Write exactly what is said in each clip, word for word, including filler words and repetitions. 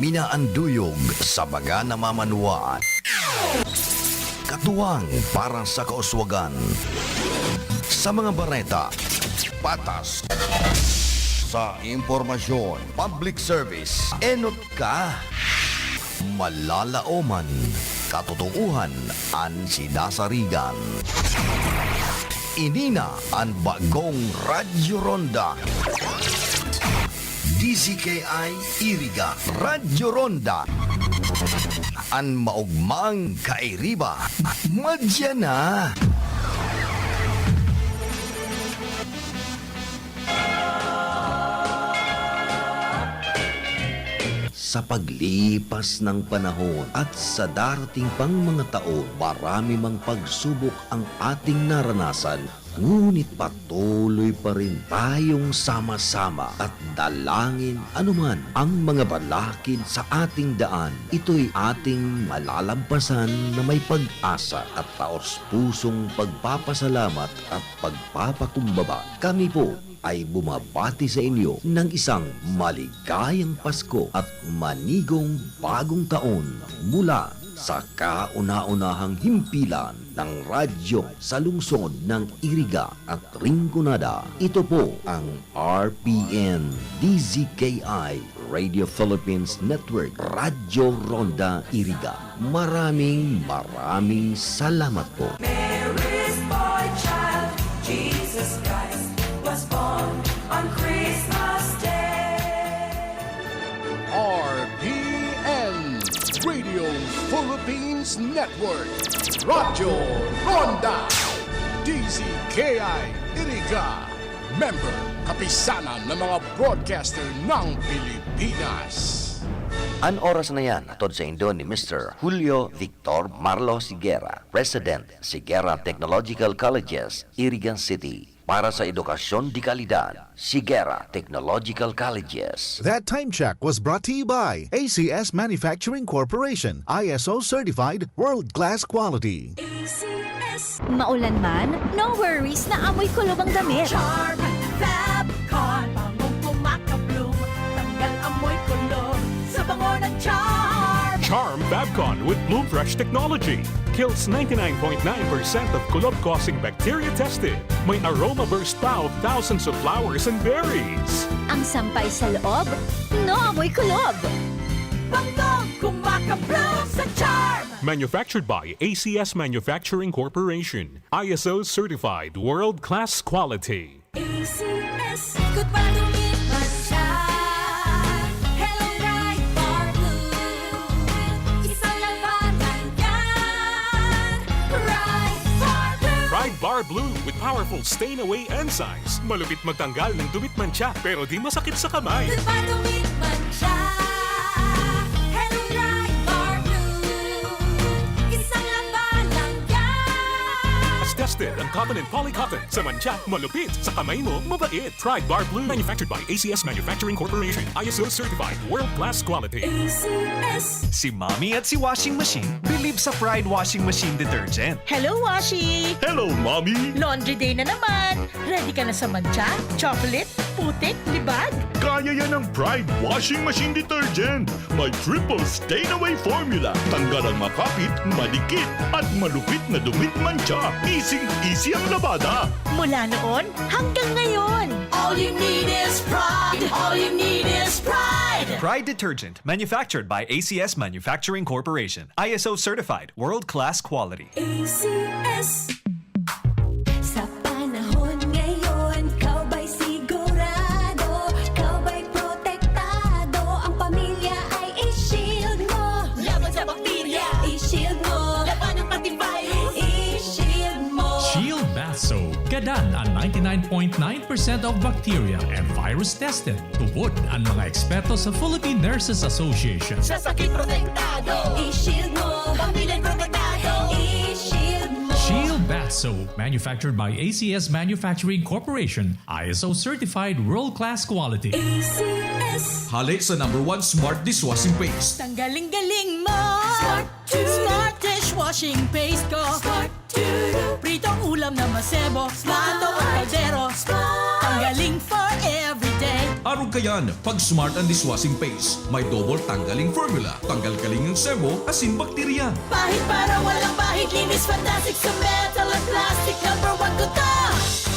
Minaanduyog sa mga namamanwaan. Katuwang para sa kauswagan. Sa mga bareta, patas. Sa impormasyon, public service, enot ka. Malalaoman, katotoohan an sinasarigan. Ini na an bagong Radyo Ronda. D Z K I Iriga, Radyo Ronda. An maogmang kairiba, madya na. Sa paglipas ng panahon at sa darating pang mga taon, marami mang pagsubok ang ating naranasan, ngunit patuloy pa rin tayong sama-sama at dalangin anuman ang mga balakid sa ating daan. Ito'y ating malalampasan na may pag-asa at taos-pusong pagpapasalamat at pagpapakumbaba. Kami po ay bumabati sa inyo ng isang maligayang Pasko at manigong bagong taon mula sa kauna-unahang himpilan ng radyo sa lungsod ng Iriga at Rinconada. Ito po ang R P N D Z K I Radio Philippines Network, Radyo Ronda Iriga. Maraming, maraming salamat po. Mary's boy child, Jesus Christ, was born on Christmas Day. R P N, Radio Philippines Network, Radyo Ronda, D Z K I Iriga, member, Kapisanan ng mga Broadcaster ng Pilipinas. An oras na yan, hatod saindo ni Mister Julio Victor Marlo Sigera, President, Sigera Technological Colleges, Iriga City, para sa edukasyon de kalidad. Sigera Technological Colleges. That time check was brought to you by A C S Manufacturing Corporation, I S O certified, world-class quality. A C S. Maulan man, no worries na amoy kulob ang damit. Charm Fab Con, bangong kumakabloom, tanggal amoy kulob sa bango ng Charm. Charm Fab Con with Bloom Fresh technology kills ninety-nine point nine percent of kulob-causing bacteria tested. May aroma burst pa of thousands of flowers and berries. Ang sampay sa loob, no amoy kulob. Bangong kumakabloom sa Charm. Manufactured by A C S Manufacturing Corporation. I S O certified world-class quality. A C S. Good pa dumit man siya. Hello, Pride Bar Blue. Isang labanan yan. Pride Bar Blue. Pride Bar Blue with powerful stain away enzymes. Malupit magtanggal ng dumit mantsa, pero di masakit sa kamay. Good pa dumit man siya. Hello, Pride Bar Blue. Isang labanan yan. As tested ang cotton and polycotton. Sa mantsa, malupit. Sa kamay mo, mabait. Pride Bar Blue. Manufactured by A C S Manufacturing Corporation. I S O certified. World-class quality. A C S. Si Mommy at si Washing Machine believe sa Pride Washing Machine Detergent. Hello, Washi! Hello, Mommy! Laundry day na naman! Ready ka na sa mantsa, chocolate, putik, libag? Kaya yan ng Pride Washing Machine Detergent. May triple stain away formula. Tanggal ang makapit, madikit, at malupit na dumit mantsa. Easy-easy ang labada. Mula noon hanggang ngayon. All you need is Pride. All you need is Pride. Pride Detergent, manufactured by A C S Manufacturing Corporation. I S O certified, world-class quality. A C S. Sa panahon ngayon, kaw ba'y sigurado, kaw ba'y protektado, ang pamilya ay i-shield mo. Laban sa bakterya, i-shield mo. Labanan pati virus, i-shield mo. Shield Bath Soap, gadan an ninety-nine point nine percent of bacteria and virus tested. Tubod an mga eksperto sa Philippine Nurses Association. Sa sakit protektado. I-shield mo. Pamilya protektado. I-shield mo. Shield Bath Soap, manufactured by A C S Manufacturing Corporation, I S O certified world-class quality. A C S. Hale sa number one smart dishwashing paste. Tanggaling galing mo. Smart. Smart dishwashing paste ko. Smart. Pritong ulam na masebo. Smart. Ato ang kaldero. Smart. Tanggaling for every day. Arog kayan, pag Smart ang dishwashing paste. May double tanggaling formula. Tanggal kaling ang sebo, asin bakterya. Pahid para walang bahid, linis fantastic sa metal at plastic. Number one ko to.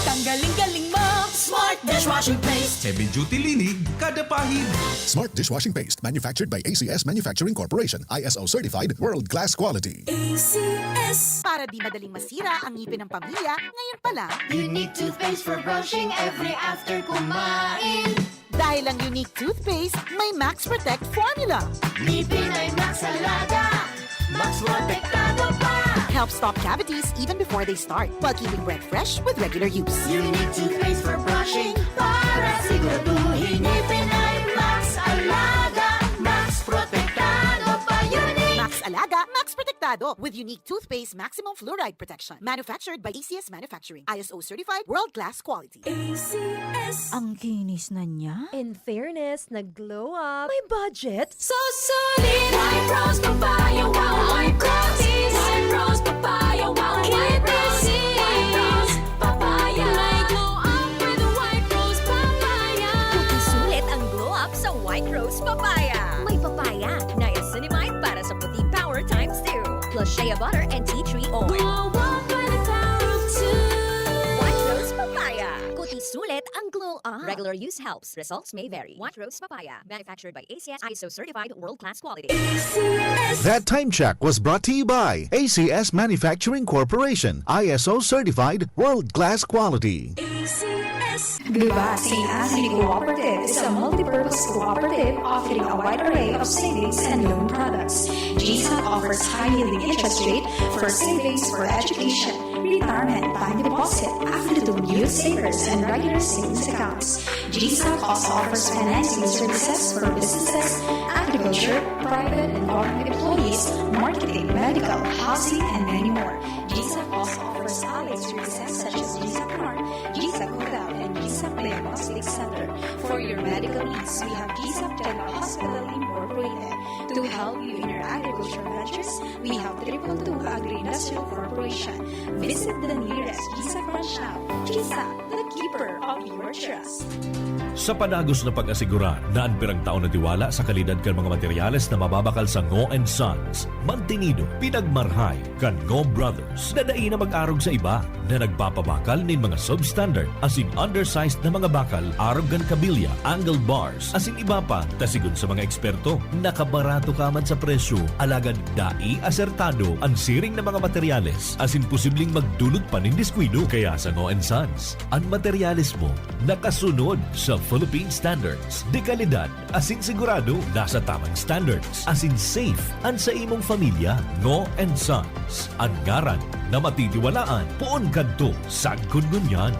Tanggaling galing mo, Smart dishwashing paste. Heavy duty linig, kada pahid. Smart dishwashing paste, manufactured by A C S Manufacturing Corporation, I S O certified, world class quality. A C S. Para di madaling masira ang ngipin ng pamilya, ngayon pa lang. Unique toothpaste for brushing every after kumain. Dahil ang Unique Toothpaste may Max Protect Formula. Ngipin ay Max Alaga, Max Protektado pa. Help stop cavities even before they start, while keeping breath fresh with regular use. Unique toothpaste for brushing para siguraduhin ngipin ay Max Alaga, Max Protektado pa. Unique! Max Alaga, Max Protektado with Unique Toothpaste Maximum Fluoride Protection. Manufactured by A C S Manufacturing. I S O certified, world-class quality. A C S. Ang kinis na niya. In fairness, nag-glow up. May budget? So solid! White Rose Papaya, wow! White Rose! White Rose Papaya, wow! White Rose! White Rose Papaya! May glow up with White Rose Papaya! Sulit ang glow up sa White Rose Papaya. May papaya, niacinamide para sa puti power times two. Plus shea butter and tea tree oil. Glow up by the power of two. White Rose Papaya. Kuti sulit ang glow up. Regular use helps. Results may vary. White Rose Papaya. Manufactured by A C S, I S O certified, world-class quality. A C S. That time check was brought to you by A C S Manufacturing Corporation, I S O certified, world-class quality. A C S. Guba Saint Anthony Cooperative is a multi-purpose cooperative offering a wide array of savings and loan products. G SAC offers high-yielding interest rate for savings for education, retirement, bank deposit, Aflatoon, youth savers, and regular savings accounts. G SAC also offers financing services for businesses, agriculture, private and government employees, marketing, medical, housing, and many more. G SAC also offers allied services such as G SAC Mart, G SAC Hotel, and G SAC Diagnostic Center. For your medical needs, we have G SAC General Hospital Incorporated. To help you in your agriculture ventures, we have Triple Two Agri-Industrial Corporation. Visit the nearest G SAC branch now. G SAC, the keeper of your trust. Sa padagos na pag-asigurar na an pirang taon na tiwala sa kalidad kan mga materyales na mababakal sa Ngo and Sons, mantinido, pinagmarhay kan Ngo Brothers na dai na mag-arog sa iba na nagpapabakal nin mga substandard asin undersized na mga bakal arog kan kabilya, angle bars, asin iba pa, ta sigon sa mga eksperto, nakabarato ka man sa presyo, alagad dai asertado an siring na mga materyales asin posibleng magdulot pa nin diskuido. Kaya sa Ngo and Sons, an materyales mo nakasunod sa Philippine standards, de kalidad asin sigurado nasa tamang standards asin safe an sa imong pamilya. Ngo and Sons, an ngaran na matitiwalaan poon kadto sagkod ngunyan.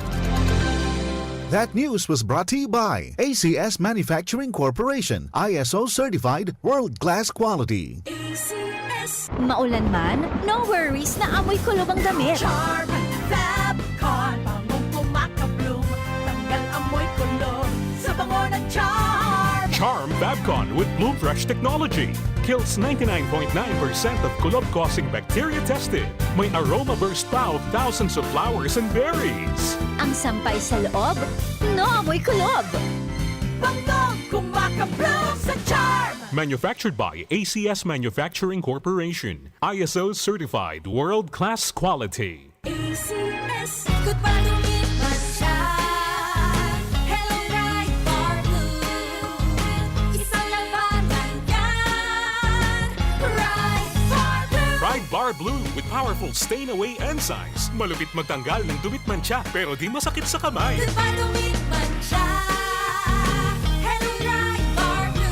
That news was brought to you by A C S Manufacturing Corporation, I S O certified, world-class quality. A C S. Maulan man, no worries na amoy kulob ang damit. Charm Fab Con, bangong kumaka-bloom, tanggal amoy kulob sa bango ng Charm. Charm Fab Con with Bloom Fresh technology kills ninety-nine point nine percent of kulob-causing bacteria tested. May aroma burst pa of thousands of flowers and berries. Ang sampay sa loob, no amoy kulob. Bangong kumaka-bloom sa Charm. Manufactured by A C S Manufacturing Corporation. I S O certified world-class quality. A C S. Good pa dumiman siya. Hello, Pride Bar Blue. Isang labanan yan. Pride Bar Blue. Pride Bar Blue with powerful stain away enzymes. Malupit magtanggal ng dumi't mantsa, pero di masakit sa kamay. Good pa dumiman siya. Hello, Pride Bar Blue.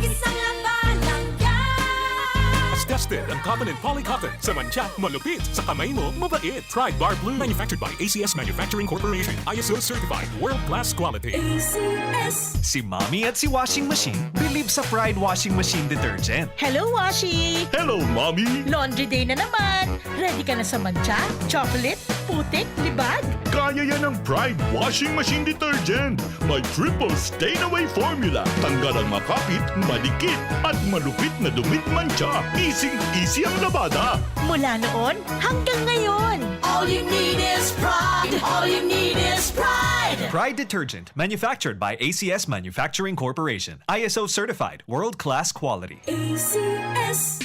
Isang labanan yan. As tested ang cotton and polycotton. Sa mantsa, malupit. Sa kamay mo, mabait. Pride Bar Blue. Manufactured by A C S Manufacturing Corporation. I S O certified. World class quality. A C S. Si Mommy at si Washing Machine believe sa Pride Washing Machine Detergent. Hello, Washi! Hello, Mommy! Laundry day na naman! Ready ka na sa mantsa, chocolate, putik, libag? Kaya yan ang Pride Washing Machine Detergent. May triple stain away formula. Tanggal ang makapit, madikit, at malupit na dumi't mantsa. Easy-easy ang labada. Mula noon hanggang ngayon. All you need is Pride. All you need is Pride. Pride Detergent, manufactured by A C S Manufacturing Corporation. I S O certified, world-class quality. A C S.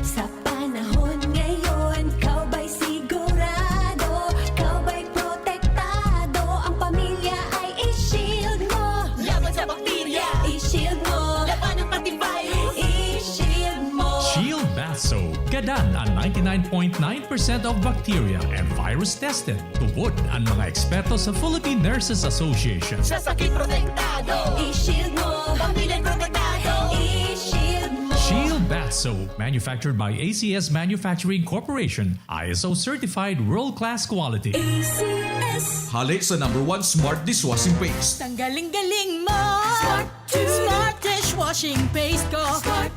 Sa panahon ngayon, kaw ba'y sigurado? Kaw ba'y protektado? Ang pamilya ay i-shield mo. Laban sa bakterya, i-shield mo. Laban ng antivirus, i-shield mo. Shield Bath Soap. Gadan an ninety-nine point nine percent of bacteria and virus tested. Tubod an mga eksperto sa Philippine Nurses Association. Sa sakit protektado, i-shield mo. Pamilya protektado, i-shield mo. Shield Bath Soap, manufactured by A C S Manufacturing Corporation, I S O certified world-class quality. A C S. Hali sa number one smart dishwashing paste. Tanggaling-galing mo. Smart. Smart dishwashing paste ko. Smart.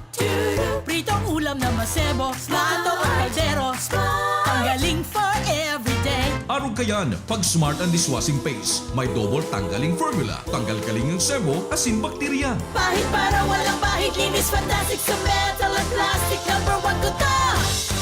Pritong ulam na masebo, plato o kaldero. Tanggaling for everyday. Arog kayan, pag Smart ang dishwashing paste, may double tanggaling formula. Tanggal-galing ang sebo, asin bakterya. Pahid para walang bahid, linis fantastic sa metal at plastic. Number one ko to.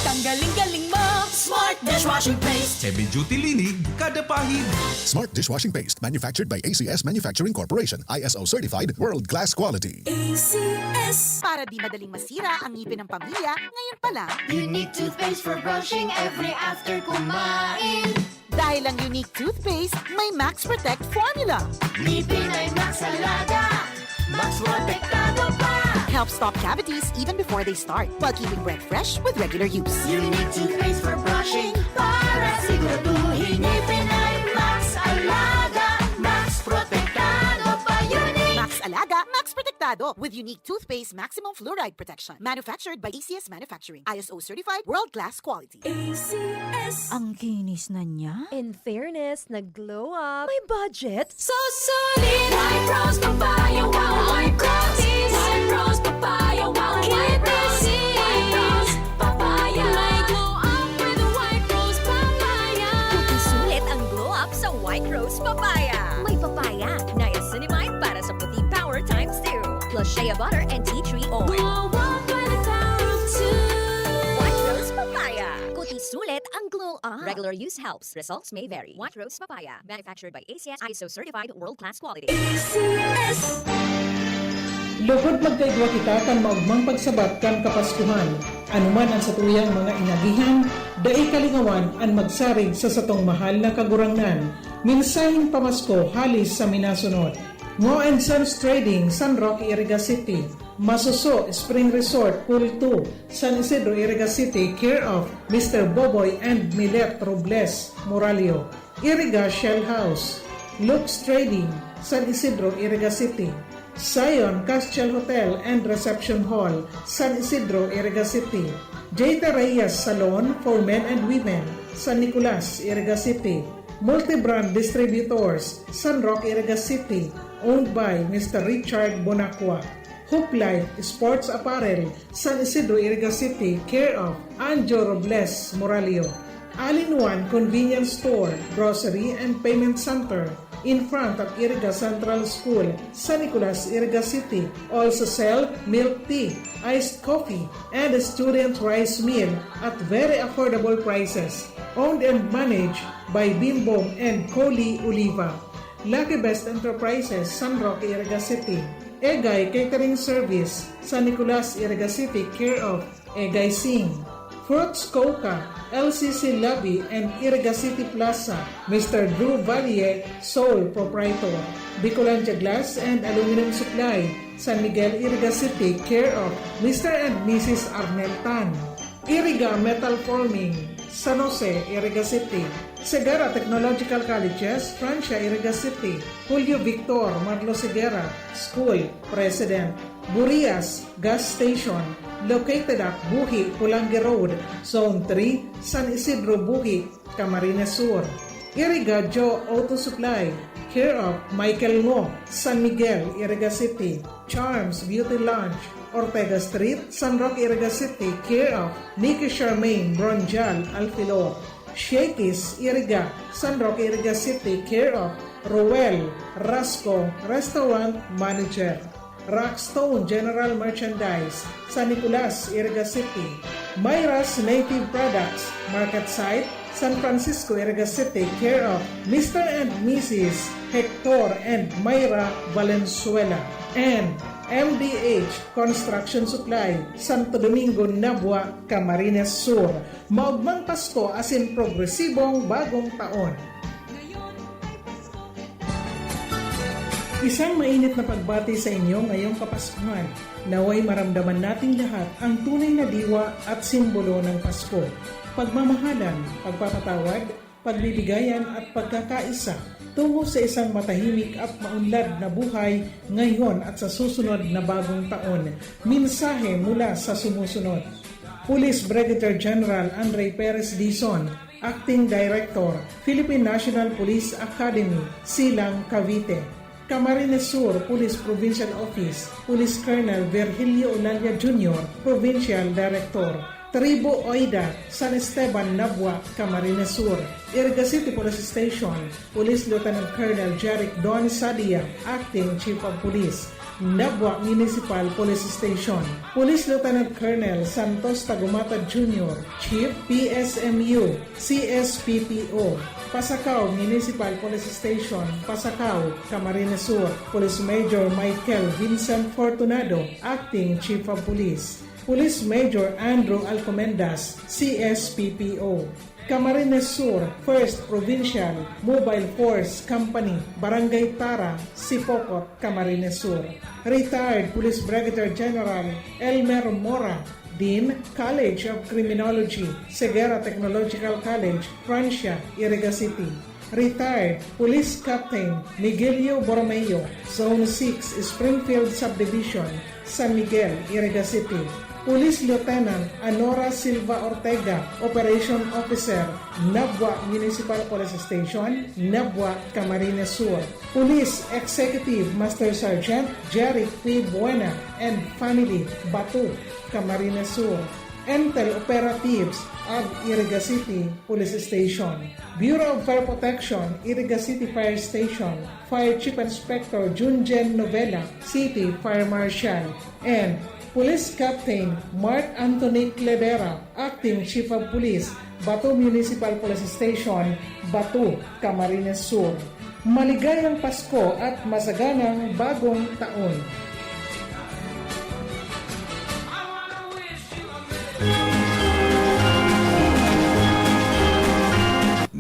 Tanggaling-galing mo, Smart dishwashing paste. Heavy duty linig, kada pahid. Smart dishwashing paste, manufactured by A C S Manufacturing Corporation, I S O certified, world class quality. A C S. Para di madaling masira ang ngipin ng pamilya, ngayon pa lang. Unique toothpaste for brushing every after kumain. Dahil ang Unique Toothpaste may Max Protect Formula. Ngipin ay Max Alaga, Max Protektado pa. Helps stop cavities even before they start, while keeping breath fresh with regular use. Unique Toothpaste for brushing, para siguraduhin ngipin ay Max Alaga, Max Protektado pa. Unique. Max Alaga, Max Protektado with Unique Toothpaste Maximum Fluoride Protection. Manufactured by A C S Manufacturing. I S O certified, world class quality. A C S. Ang kinis na niya. In fairness, nag-glow up. May budget. So solid! White Rose Papaya, wow, White Rose! White Rose Papaya, wow, White Rose! White Rose Papaya! May glow up with White Rose Papaya! Puti sulit ang glow up sa White Rose Papaya. May papaya, niacinamide para sa puti power times two. Plus shea butter and tea tree oil. Glow up by the power of two. White Rose Papaya. Puti sulit ang glow up. Regular use helps. Results may vary. White Rose Papaya. Manufactured by A C S, I S O certified, world class quality. A C S. Lugod magkaigwa kita kan maogmang pagsabat kan Kapaskuhan. Anuman ang satuyang mga inagihan, dai kalingawan an magsarig sa satong mahal na Kagurangnan. Mensaheng pamasko hali sa minasunod. Ngo and Sons Trading, San Roque, Iriga City. Masuso Spring Resort, Pool two, San Isidro, Iriga City, care of Mister Boboy and Milet Robles Moralio. Iriga Shell House, Lux Trading, San Isidro, Iriga City. Zion Castiel Hotel and Reception Hall, San Isidro, Iriga City. J T Reyes Salon for Men and Women, San Nicolas, Iriga City. Multibrand Distributors, San Roque, Iriga City, owned by Mister Richard Bonacqua. Hope Life Sports Apparel, San Isidro, Iriga City, care of Anjo Robles Moralio. All-in-one Convenience Store, Grocery and Payment Center, in front of Iriga Central School, San Nicolas, Iriga City. Also sell milk tea, iced coffee, and student rice meal at very affordable prices. Owned and managed by Bimbong and Coley Oliva. Lucky Best Enterprises, San Roque, Iriga City. Egay Catering Service, San Nicolas, Iriga City, care of Egay Singh. Fruits Coca, L C C Lobby and Iriga City Plaza, Mister Drew Valle, sole proprietor. Bicolandia Glass and Aluminum Supply, San Miguel, Iriga City, care of Mister and Missus Arnel Tan. Iriga Metal Forming, San Jose, Iriga City. Segara Technological Colleges, Francia, Iriga City. Julio Victor Marlos Segara, School, President. Burias Gas Station, located at Buhi, Pulangi Road, Zone three, San Isidro, Buhi, Camarines Sur. Iriga Joe Auto Supply, care of Michael Ngo, San Miguel, Iriga City. Charms Beauty Lounge, Ortega Street, San Roque, Iriga City, care of Nikki Charmaine Bronjal Alfilor. Shakey's Iriga, San Roque, Iriga City, care of Roel Rasco, Restaurant Manager. Rockstone General Merchandise, San Nicolas, Iriga City. Myra's Native Products, Market Site, San Francisco, Iriga City, care of Mister and Missus Hector and Myra Valenzuela. And M D H Construction Supply, Santo Domingo, Nabua, Camarines Sur. Maogmang Pasko asin progresibong Bagong Taon. Isang mainit na pagbati sa inyo ngayong Kapaskuhan. Naway maramdaman nating lahat ang tunay na diwa at simbolo ng Pasko. Pagmamahalan, pagpapatawad, pagbibigayan at pagkakaisa tungo sa isang matahimik at maunlad na buhay ngayon at sa susunod na Bagong Taon. Mensahe mula sa sumusunod. Police Brigadier General Andre Perez Dizon, Acting Director, Philippine National Police Academy, Silang, Cavite. Camarines Sur Police Provincial Office, Police Colonel Virgilio Olalla Junior, Provincial Director. Tribu Oida, San Esteban, Nabua, Camarines Sur. Iriga City Police Station, Police Lieutenant Colonel Jeric Don Sadia, Acting Chief of Police. Nabua Municipal Police Station, Police Lieutenant Colonel Santos Tagumatad Junior, Chief P S M U, C S P P O, Pasacao Municipal Police Station, Pasacao, Camarines Sur, Police Major Michael Vincent Fortunado, Acting Chief of Police, Police Major Andrew Alcomendas, C S P P O. Camarines Sur, First Provincial Mobile Force Company, Barangay Tara, Sipocot, Camarines Sur. Retired Police Brigadier General Elmer Mora, Dean, College of Criminology, Ceguera Technological College, Francia, Iriga City. Retired Police Captain Miguelio Borromeo, Zone six, Springfield Subdivision, San Miguel, Iriga City. Police Lieutenant Anora Silva Ortega, Operation Officer, Nabua Municipal Police Station, Nabua, Camarines Sur. Police Executive Master Sergeant Jerry P. Buena and family, Batu, Camarines Sur. Intel Operatives of Iriga City Police Station. Bureau of Fire Protection, Iriga City Fire Station, Fire Chief Inspector Junjen Novela, City Fire Marshal, and Police Captain Mark Anthony Clevera, Acting Chief of Police, Batu Municipal Police Station, Batu, Camarines Sur. Maligayang Pasko at masaganang Bagong Taon!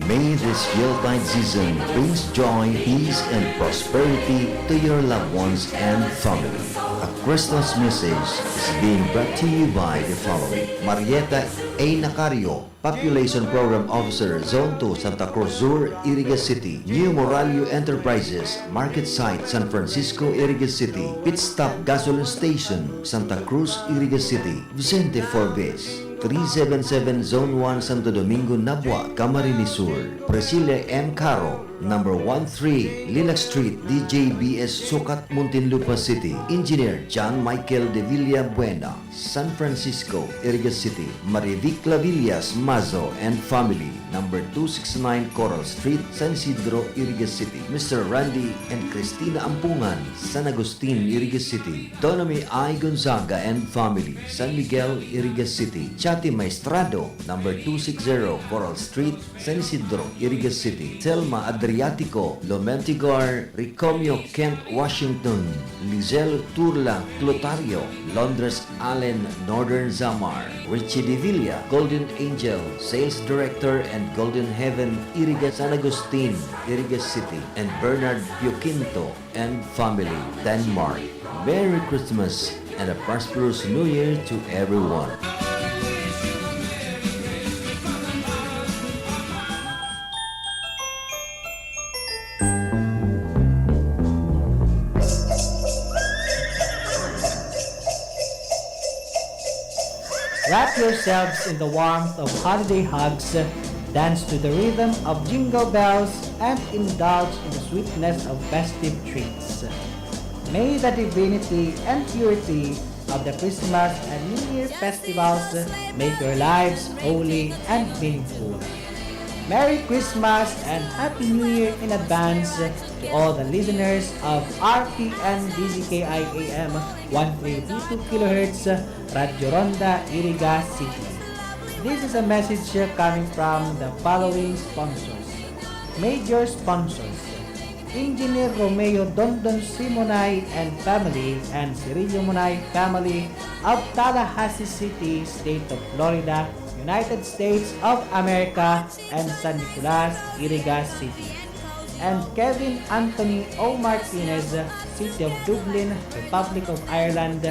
May this Yuletide season brings joy, peace, and prosperity to your loved ones and family. A Christmas message is being brought to you by the following: Marieta A. Nacario, Population Program Officer, Zone two, Santa Cruz Sur, Iriga City. New Moralio Enterprises, Market Site, San Francisco, Iriga City. Pit Stop Gasoline Station, Santa Cruz, Iriga City. Vicente Forbes, three seven seven Zone one, Santo Domingo, Nabua, Camarines Sur. Priscilla M. Caro, number one three, Lilac Street, D J B S, Sucat, Muntinlupa City. Engineer John Michael De Villa Buena, San Francisco, Iriga City. Marivic Clavillas Mazo and family, number two six nine Coral Street, San Isidro, Iriga City. Mister Randy and Christina Ampungan, San Agustin, Iriga City. Donomy I. Gonzaga and family, San Miguel, Iriga City. Chati Maestrado, number two six zero Coral Street, San Isidro, Iriga City. Selma Adriatico, Lomentigar, Ricomio, Kent, Washington. Lizelle Turla Clotario, Londres Allen, Northern Samar. Richie Devilla, Golden Angel, Sales Director and Golden Heaven, Iriga, San Agustin, Iriga City. And Bernard Pioquinto and family, Denmark. Merry Christmas and a prosperous New Year to everyone. Wrap yourselves in the warmth of holiday hugs, dance to the rhythm of jingle bells, and indulge in the sweetness of festive treats. May the divinity and purity of the Christmas and New Year festivals make your lives holy and meaningful. Merry Christmas and Happy New Year in advance to all the listeners of R P N D Z K I A M one three two two kilohertz, Radyo Ronda, Iriga City. This is a message coming from the following sponsors. Major sponsors: Engineer Romeo Dondon Simonay and family and Cirillo Monay family of Tallahassee City, State of Florida, United States of America, and San Nicolas, Iriga City. And Kevin Anthony O Martinez, City of Dublin, Republic of Ireland,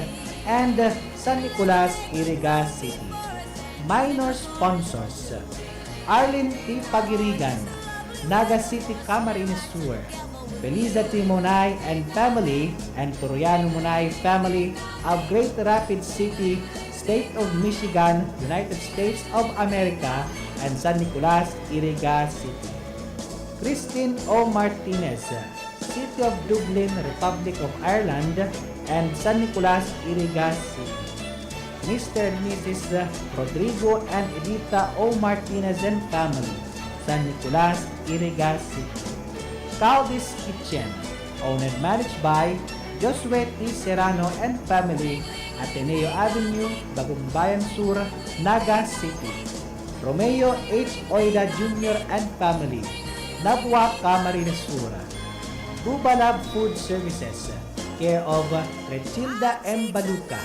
and San Nicolas, Iriga City. Minor sponsors: Arlene T Pagirigan, Naga City, Camarines Sur; Feliza Timonay and family and Toriano Monay family of Great Rapids City, State of Michigan, United States of America, and San Nicolas, Iriga City. Christine O Martinez, City of Dublin, Republic of Ireland, and San Nicolas, Iriga City. Mister and Missus Rodrigo and Edita O Martinez and family, San Nicolas, Iriga City. Caldi's Kitchen, owned and managed by Josue T Serrano and family, Ateneo Avenue, Bagumbayan Sur, Naga City. Romeo H Oida Junior and family, Nabua, Camarines Sur. Bubalab Food Services, care of Rechilda M Baluca,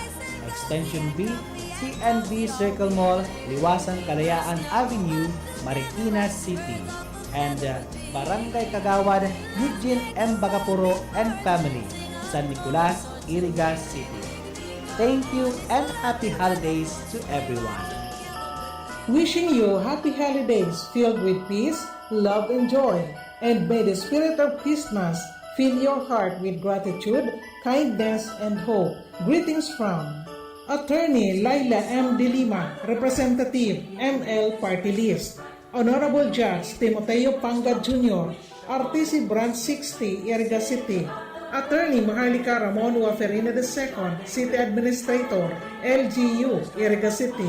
Extension B, C N B Circle Mall, Liwasan Kalayaan Avenue, Marikina City. And, uh, Barangay Kagawad Eugene M Bagapuro and family, San Nicolas, Iriga City. Thank you and happy holidays to everyone. Wishing you happy holidays filled with peace, love, and joy. And may the spirit of Christmas fill your heart with gratitude, kindness, and hope. Greetings from Attorney Laila M. De Lima, Representative, M L Party List. Honorable Judge Timoteo Pangad Junior, R T C Branch sixty, Iriga City. Attorney Maharlika Ramon Waferina the second, City Administrator, L G U, Iriga City.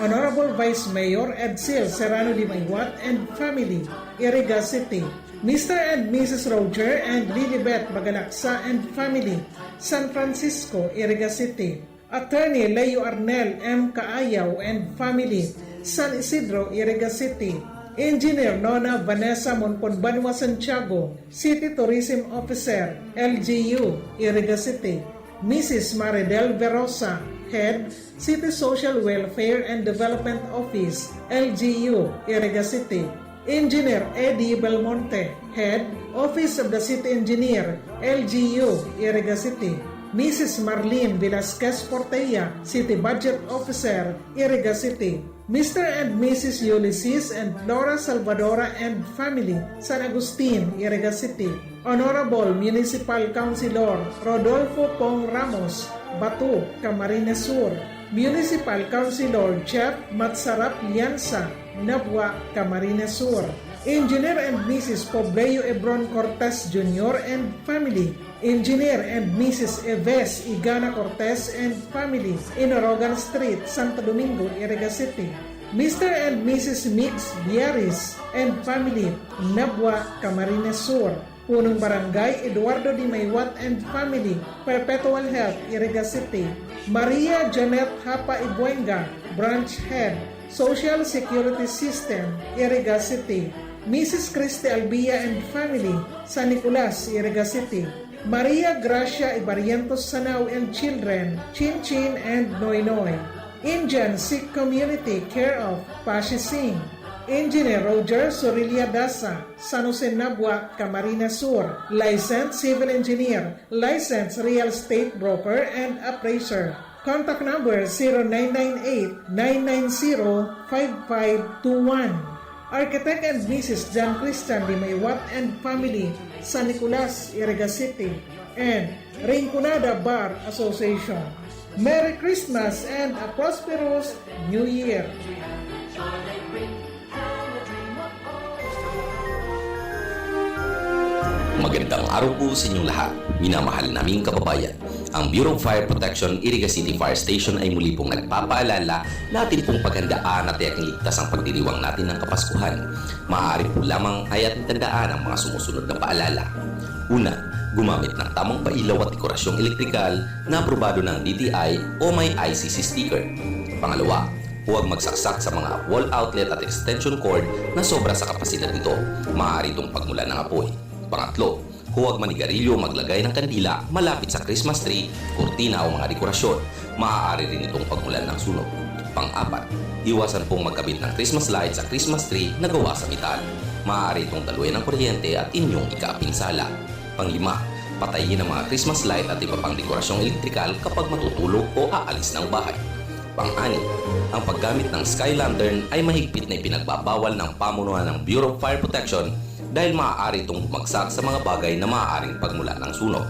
Honorable Vice Mayor Edsel Serrano de Maywat and family, Iriga City. Mister and Missus Roger and Lilibet Bagalaksa and family, San Francisco, Iriga City. Attorney Leo Arnel M. Caayaw and family, San Isidro, Iriga City. Engineer Nona Vanessa Monpon Banwa Santiago, City Tourism Officer, L G U, Iriga City. Missus Maridel Verosa, Head, City Social Welfare and Development Office, L G U, Iriga City. Engineer Eddie Belmonte, Head, Office of the City Engineer, L G U, Iriga City. Missus Marlene Velasquez Portella, City Budget Officer, Iriga City. Mister and Missus Ulysses and Flora Salvadora and family, San Agustin, Iriga City. Honorable Municipal Councilor Rodolfo Pong Ramos, Bato, Camarines Sur. Municipal Councilor Jeff Matsarap Lianza, Nabua, Camarines Sur. Engineer and Missus Pobleo Ebron Cortez Junior and family. Engineer and Missus Eves Igana Cortez and family, Inorogan Street, Santo Domingo, Iriga City. Mister and Missus Migs Biaris and family, Nabua, Camarines Sur. Punong Barangay, Eduardo Di Maywat and family, Perpetual Health, Iriga City. Maria Janet Hapa Ibuenga, Branch Head, Social Security System, Iriga City. Missus Christy Albia and family, San Nicolas, Iriga City. Maria Gracia Ibarrientos Sanao and children, Chin Chin and Noy Noy. Indian Sikh Community, care of Pashi Singh. Engineer Roger Sorilia Dasa, San Jose Nabua, Camarines Sur, licensed civil engineer, licensed real estate broker and appraiser. Contact number zero nine nine eight, nine nine zero, five five two one. Architect and Missus Jan Christian Di Maywat and family, San Nicolas, Iriga City, and Rinconada Bar Association. Merry Christmas and a prosperous New Year! Magandang araw po sa inyong lahat, minamahal naming kababayan. Ang Bureau of Fire Protection, Iriga City Fire Station ay muli pong nagpapaalala na atin pong paghandaan at iyang iligtas ang pagdiriwang natin ng Kapaskuhan. Maaari po lamang ay ating tandaan ang mga sumusunod na paalala. Una, gumamit ng tamang pailaw at dekorasyong elektrikal na aprobado ng D T I o may I C C sticker. Pangalawa, huwag magsaksak sa mga wall outlet at extension cord na sobra sa kapasidad nito. Maaari itong pagmulan ng apoy. Pangatlo, huwag manigarilyo o maglagay ng kandila malapit sa Christmas tree, kurtina o mga dekorasyon. Maaari rin itong pagmulan ng sunog. Pang-apat, iwasan pong magkabit ng Christmas light sa Christmas tree na gawa sa metal. Maaari itong daluyan ng kuryente at inyong ikapinsala. Panglima, patayin ang mga Christmas light at iba pang dekorasyong elektrikal kapag matutulog o aalis ng bahay. Pang-anim, ang paggamit ng sky lantern ay mahigpit na ipinagbabawal ng pamunuan ng Bureau of Fire Protection dahil maaari itong bumagsak sa mga bagay na maaaring pagmulan ng sunog.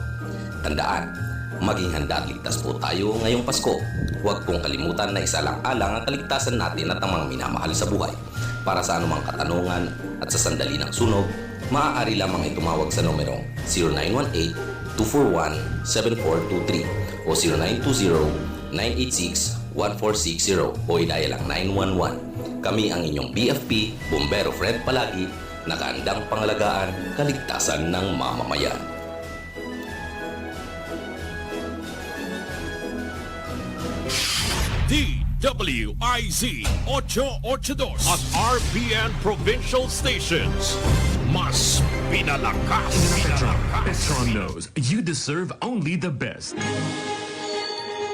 Tandaan, maging handa at ligtas po tayo ngayong Pasko. Huwag pong kalimutan na isalang-alang ang kaligtasan natin at ang mga minamahal sa buhay. Para sa anumang katanungan at sa sandali ng sunog, maaari lamang itong tumawag sa numerong zero nine one eight, two four one, seven four two three o zero nine two zero, nine eight six, one four six zero o i-dial ang nine one one. Kami ang inyong B F P, Bombero Fred palagi, nakahandang pangalagaan kaligtasan ng mamamayan. D W I Z ocho ocho dos at R P N Provincial Stations. Mas pinalakas. Petron, Petron knows you deserve only the best.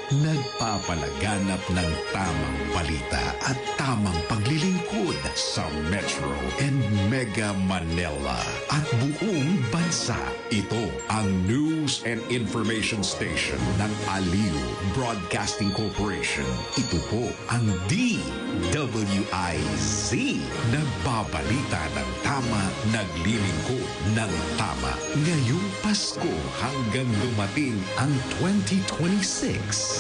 Nagpapalaganap ng tamang balita at tamang paglilingkod sa Metro and Mega Manila at buong bansa. Ito ang News and Information Station ng Aliw Broadcasting Corporation. Ito po ang D W I Z. Nagbabalita ng tama, naglilingkod ng tama. Ngayong Pasko hanggang dumating ang twenty twenty-six.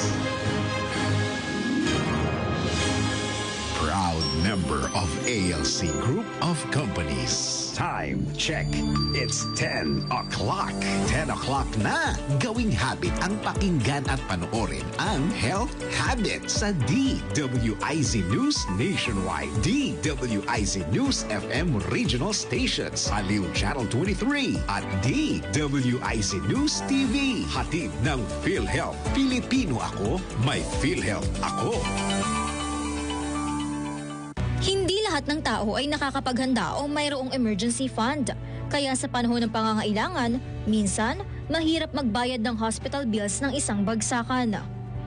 Proud member of A L C Group of Companies. Time check. It's ten o'clock. Ten o'clock na. Gawing habit ang pakinggan at panoorin ang Health Habit sa D W I Z News Nationwide, D W I Z News F M Regional Stations, Aliw Channel twenty-three at D W I Z News T V. Hatid ng PhilHealth. Pilipino ako, may PhilHealth ako. Hindi lahat ng tao ay nakakapaghanda o mayroong emergency fund. Kaya sa panahon ng pangangailangan, minsan, mahirap magbayad ng hospital bills ng isang bagsakan.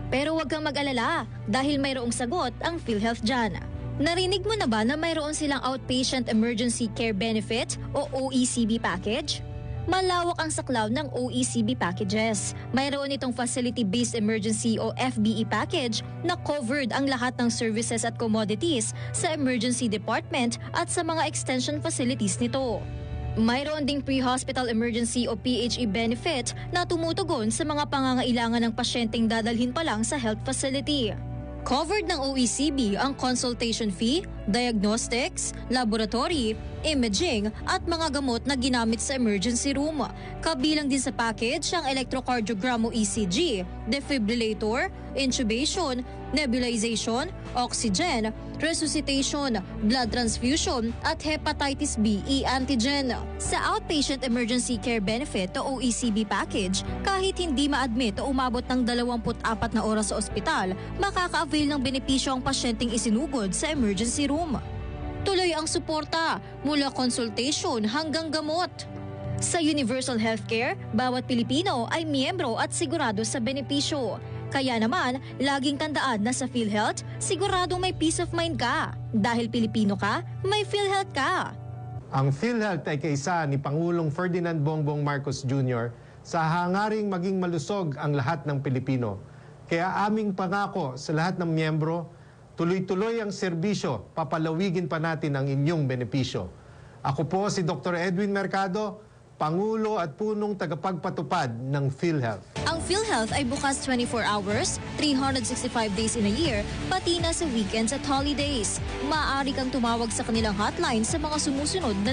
Pero huwag kang mag-alala dahil mayroong sagot ang PhilHealth dyan. Narinig mo na ba na mayroon silang Outpatient Emergency Care Benefit o O E C B package? Malawak ang saklaw ng O E C B packages. Mayroon itong Facility-Based Emergency o F B E package na covered ang lahat ng services at commodities sa emergency department at sa mga extension facilities nito. Mayroon ding pre-hospital emergency o P H E benefit na tumutugon sa mga pangangailangan ng pasyenteng dadalhin pa lang sa health facility. Covered ng O E C B ang consultation fee, diagnostics, laboratory, imaging, at mga gamot na ginamit sa emergency room. Kabilang din sa package ang electrocardiogram o E C G, defibrillator, intubation, nebulization, oxygen, resuscitation, blood transfusion, at hepatitis B e antigen. Sa Outpatient Emergency Care Benefit o O E C B package, kahit hindi ma-admit o umabot ng dalawampu't apat na oras sa ospital, makaka-avail ng benepisyo ang pasyenteng isinugod sa emergency room. Tuloy ang suporta, mula consultation hanggang gamot. Sa Universal Healthcare, bawat Pilipino ay miyembro at sigurado sa benepisyo. Kaya naman, laging tandaan na sa PhilHealth, siguradong may peace of mind ka. Dahil Pilipino ka, may PhilHealth ka. Ang PhilHealth ay kaisa ni Pangulong Ferdinand Bongbong Marcos Junior sa hangaring maging malusog ang lahat ng Pilipino. Kaya aming pangako sa lahat ng miyembro, tuloy-tuloy ang serbisyo, papalawigin pa natin ang inyong benepisyo. Ako po si Doktor Edwin Mercado, Pangulo at punong tagapagpatupad ng PhilHealth. Ang PhilHealth ay bukas twenty-four hours, three hundred sixty-five days in a year, pati na sa weekends at holidays. Maaari kang tumawag sa kanilang hotline sa mga sumusunod na